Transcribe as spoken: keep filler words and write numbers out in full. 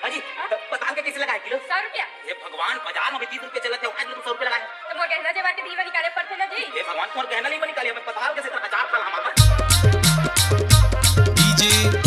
हाँ जी, पताल के कैसे लगाए किलो? सौ रुपया। हे भगवान, बाजार में भी तीस रुपया चलत हे, आज तुम सौ रुपया लगाए। तो मोर गहना जेवर के दीवा निकाले पड़थे ना जी। हे भगवान, तुम्हार गहना नहीं बनी काली, हमें पताल कैसे अचार खा हमारा। DJ